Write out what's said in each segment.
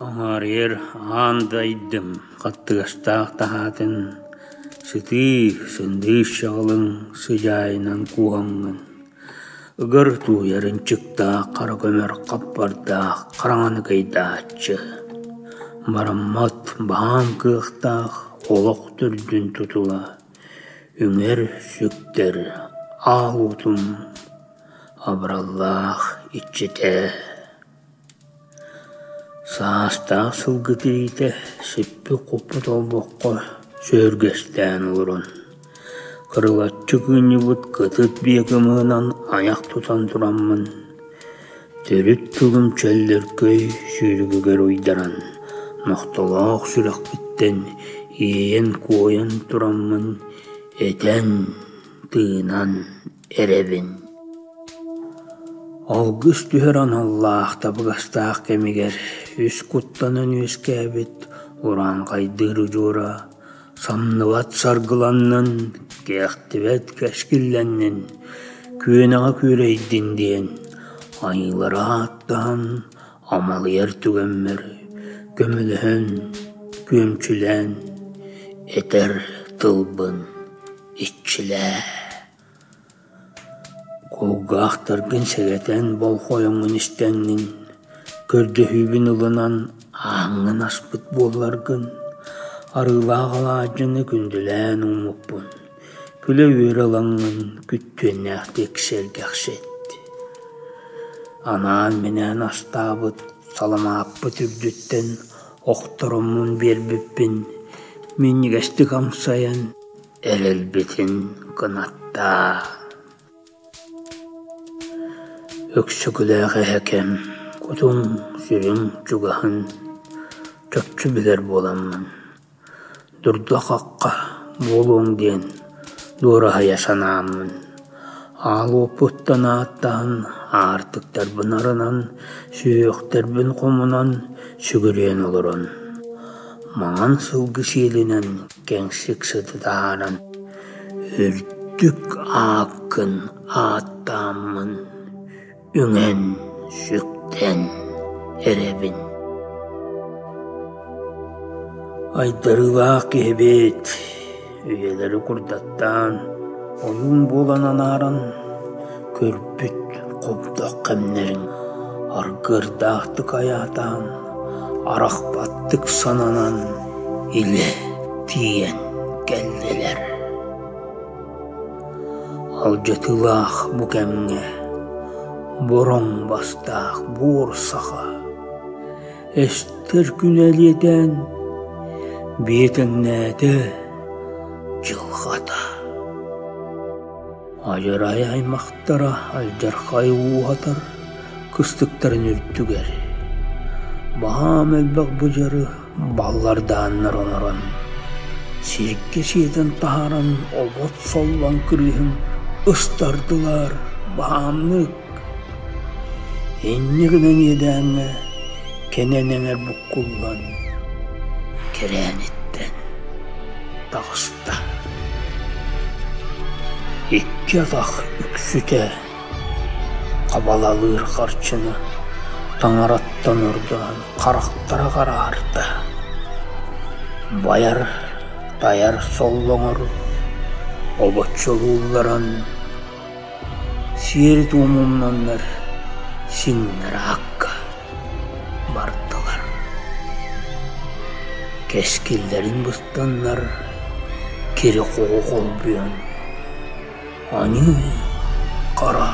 Аҥаарыйар аан дайдым хаттыгастаах таһаатын сытыы, сындыыс чаҕылыҥ сыдьаайынан кууһаҥҥын, ыгар тууйар ынчыктаах хара көмөр хаппардаах хараҥаны кыйдааччы, бараммат баһаам кыахтаах олох төрдүн тутула, үҥэр-сүктэр аал уотум абыраллаах иччитэ. Саастаах сылгы тириитэ сиппит-хоппут олбоххо сөһүргэстээн олорон, кырылаччы кыынньыбыт кытыт биэ кымыһынан айах тутан тураммын, төрүт тылым чөллөркөй сүүрүгүгэр уйдаран, нохтолоох сүрэхпиттэн иэйэн-куойан тураммын этэн, тыынан эрэбин. Алгыс түһэр аналлаах табыгастаах кэмигэр үс куттанан үөскээбит урааҥхайдыыр удьуора самныбат саргыланнын, кээхтибэт кэскиллэннин, күөнэҕэ күөрэйдин диэн айыылары ааттаан амалыйар түгэммэр көмөлөһөн, күөмчүлээн этэр тылбын иччилээ. Кулгаахтаргын сэгэтэн болҕойоҥҥун истэҥҥин, көрдөһүүбүн ылынан ааҥҥын аспыт буолларгын, арыылаах алаадьыны күндүлээн ууммуппун, күлэ-үөрэ ылаҥҥын күттүөннээхтик сэргэхсит. Анаан-минээн астаабыт саламааппыт үрдүттэн охтороммун биэрбиппин минньигэстик амсайан Эрэлбитин кынаттаа. Өксөкүлээх эһэкэм кутуҥ-сүрүҥ чугаһын чопчу билэр буоламмын, дурда-хахха буолуоҥ диэн дуораһыйа санааммын, аал уоппуттан ааттаһан, аартыктарбын арынан, сүһүөхтэрбин хомунан сүгүрүйэн олорон, маҥан сылгы сиэлинэн кэҥсик сыты таһааран, үрдүк ааккын ааттааммын үҥэн-сүктэн эрэбин. Айдарыылаах киһибит үйэлэри курдаттаан, ойуун буолан анааран көрбүт хобдох кэмнэрин аргыардаахтык айаатаан, арахпаттык сананан илэ тиийэн кэллилэр. Алдьатыылаах бу кэмҥэ бороҥ бастаах буор саха эстэр күнэ элиэтээн биэтэҥнээтэ дьылҕата. Адьарай аймахтара алдьархай ууһатар кыстыктарын үрдүгэр баһаам элбэх быдьары баллардааннар оҥорон, сиргэ сиэтэн таһааран обот соллон кырыыһын ыстардылар баһаамнык. Инньэ гынан иэдээҥҥэ кэнэн эҥэр буккуллан кэрээниттэн таҕыста. Икки атах үксүтэ хабалалыыр харчыны таҥараттан ордорон харахтара хараарда. Байар, тайар соллоҥор обоччолуулларан сиэри-туому умнаннар сиҥнэр аакка бардылар. Кэскиллэрин быстаннар кири-хоҕу холбуйан аньыы хара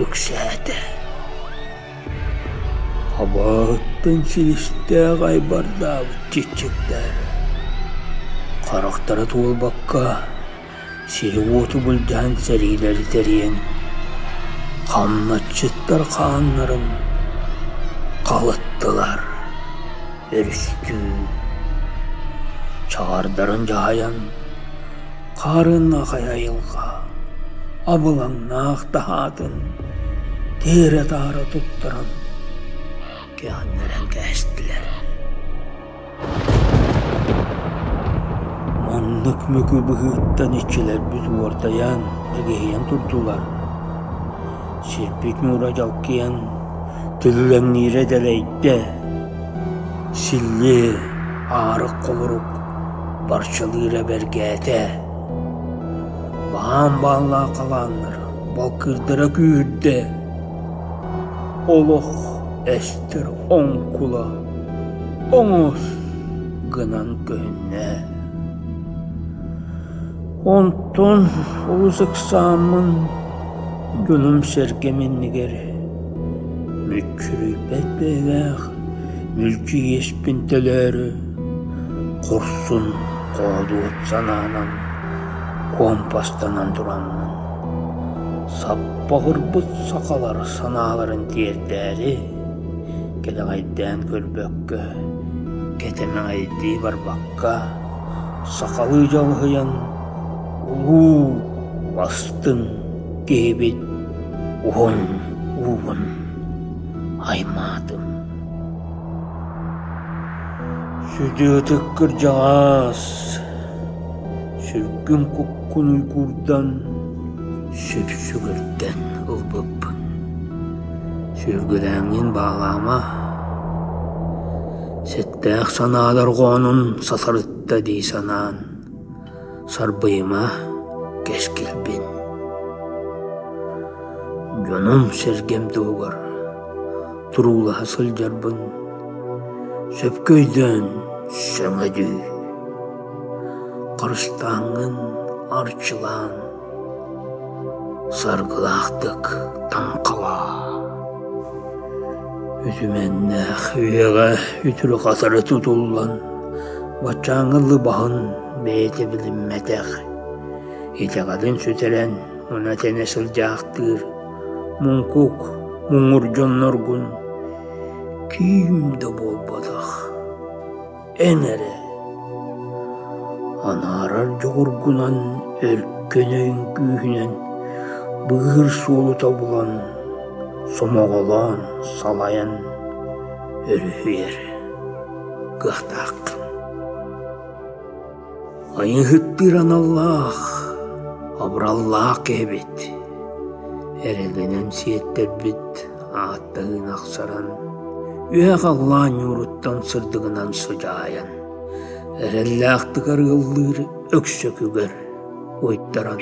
үксээтэ. Абааһыттан силистээх айбардаабыт чиччиктэр харахтара туолбакка сири-уоту былдьаһан сэриилэри тэрийэн, хамначчыттар хааннарын халыттылар, өрүстүү чаҕардарын дьаһайан, хаарыаннаах айылҕа абылаҥнаах таһаатын тиэрэ-таара туттаран кэҕиннэрэн кээстилэр. Маннык мөкү быһыыттан иччилэрбит уордайан, дьигиһийэн турдулар. Сирбит ньуура дьалкыйан, түллэҥниирэ дэлэйдэ. Силлиэ, аарык холорук барчалыыра бэргээтэ. Баан бааллаах халааннар балкыырдара күүһүрдэ. Олох эстэр оҥкула оҥос гынан көһүннэ. Онтон олус ыксааммын дьонум-сэргэм иннигэр мүччүрүйбэт бэйэлээх мүлдьү иэспин төлөөрү хорсун хоодуот санаанан куомпастанан тураммын саппаҕырбыт сахалар санааларын тиэрдээри кэлэҕэйдээн көрбөккө кэтэмэҕэйдии барбакка сахалыы дьалыһыйан улуу бастыҥ киһибит уһун уубун аймаатым. Сүдү ытык кырдьаҕас, сүргүн-куккун уйгуурдан, сүпсүгүрдэн ылбыппын. Сүргүлээҥҥин баалаама, сэттээх санаа дорҕоонун сатарытта дии санаан, сарбыйыма кэскилбин. Дьонум-сэргэм туһугар туруулаһа сылдьарбын сөпкө өйдөөн сөҥөдүү, харыстааҥҥын арчылаан, саргылаахтык таҥхалаа. Үтүмэннээх үйэҕэ үтүрү-хатары тутуллан, баччааҥҥы лыбаһын бэйэтэ билиммэтэх, итэҕэлин сүтэрэн муна-тэнэ сылдьаахтыыр муҥкук муҥур дьонноргун киим да буолбатах эн эрэ анаарар дьоҕургунан өркөн өйүн күүһүнэн быыһыыр суолу тобулан сомоҕолоон салайан өрүһүйэр кыахтааххын. Айыыһыттыыр аналлаах, абыраллаах киһибит, эрэлинэн сиэттэрбит ааттаһыын ахсаран, үөһэ халлаан ньууруттан сырдыгынан сыдьаайан, эрэллээхтик арыаллыыр өксөкүгэр уйтаран,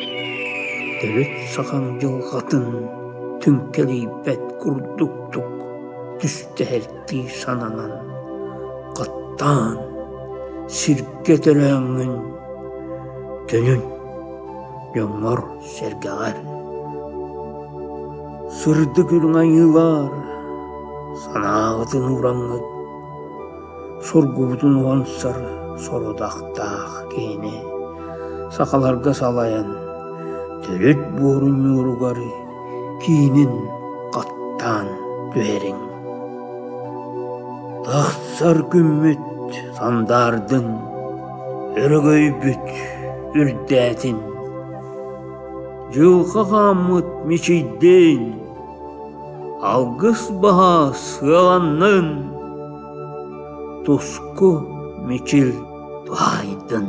төрүт сахаҥ дьылҕатын түҥкэлийбэт курдуктук түстэһэрдии сананан, хаттаан сиргэ төрөөҥҥүн төнүн дьоҥҥор-сэргэҕэр. Сырдык үрүҥ айыылар санааҕытын уураҥҥыт, соргубутун уһансар сорудахтаах киһини сахаларга салайан төрүт буорун ньууругар киинин хаттаан түһэриҥ. Тахсар күммүт сандаардын, өрөгөйбүт үрдээтин, дьылҕа хааммыт мичийдин, алгыс баһа сыаланнын, туску мичил туһаайдын.